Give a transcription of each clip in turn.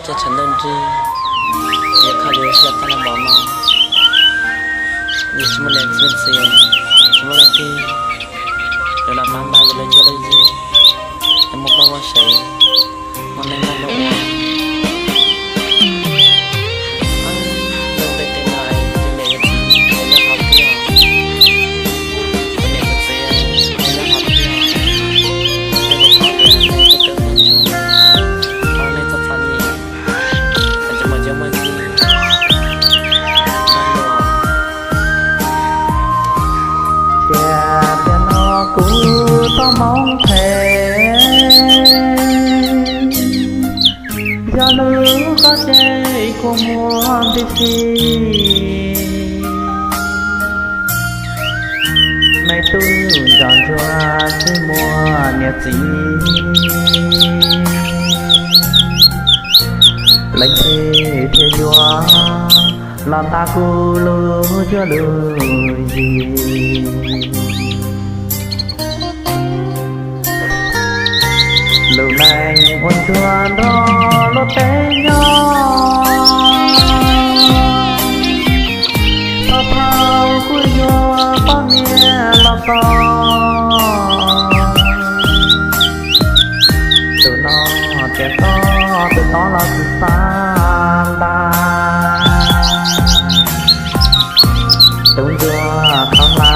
Cov tshav ntuj nrig, yog kho yus xyaw tag los npaum no, yus tsis muaj niam txiv, tsis muaj leej twg yuav los pab npaj yus lub cuab lub yig, es muaj poj muaj sev, muaj neej muaj nplooj ua. Lub ntiaj teb no, yus niam yus txiv nyob qhov twg? Kuv niam kuv txiv nyob qhov twg? Nej puas paub tias nej tej tub tub ntsuag, nej txom txom nyem, tsis muaj txiv muaj ntsig, no luag. Tiam sis no kuv txoj hmoov phem, yog lub kob tseg kua muag nti si. Me tub ntsuag ntsuag tsis muaj niam txiv, leej twg thiaj yuav los ntaus kuv lub cuab lub yig? Lub neej ua ntsuag nrog luag tej nyob, thaum kuv yuav poj niam los txog, tus no tias txog tus tod los tsis xav ntas. Tub ntsuag tau hla,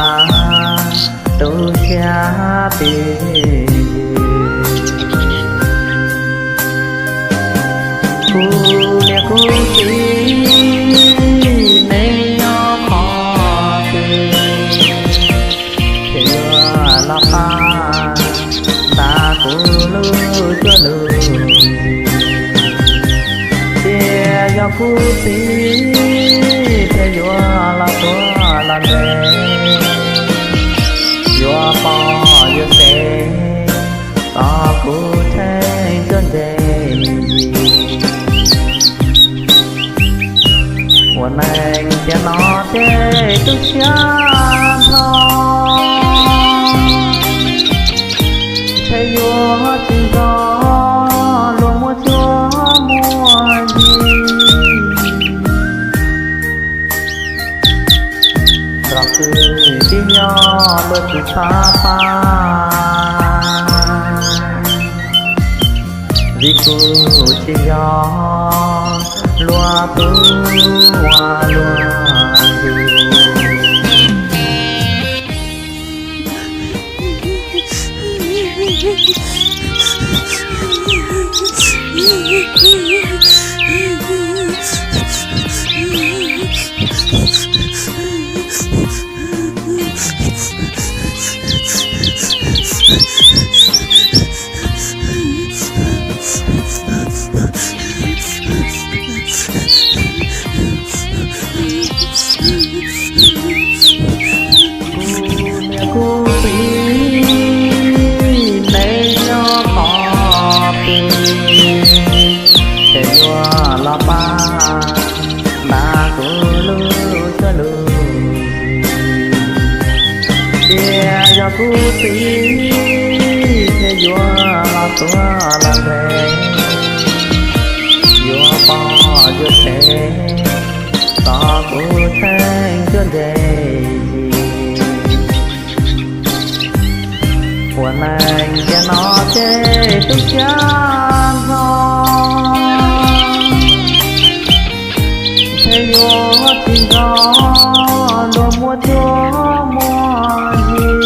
tub siab twb yws. Kuv niam kuv txiv, nej nyob qhov twg, ces yuav los pab ntaus kuv lub cuab lub yig. Tias yog kuv txiv, ces yuav los tuav los ntse, yuav poj yuav sev, kom kuv tsheej cuab ntseg yig. Ua neej tiam no ces tu siab nrho, ntshe yuav tsis nrog luag muaj cuab muaj yig. Nrog kwv tij nyob luag tsis xav pab, vim kuv tsis yog luag tub ua luag yug. Kuv niam kuv txiv, nej nyob qhov twg, ces yuav los pab ntaus kuv lub cuab lub yig. Tias yog kuv txiv, ces yuav los tuav los ntse, yuav poj yuav sev, kom kuv tsheej cuab ntseg yig. Ua neej tiam no ces tu siab nrho, ntshe yuav tsis nrog luag muaj cuab muaj yig.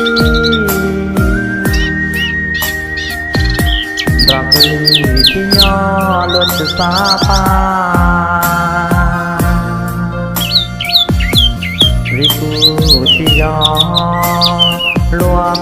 Nrog kwv tij nyob luag tsis xav pab, vim kuv tsis yog luag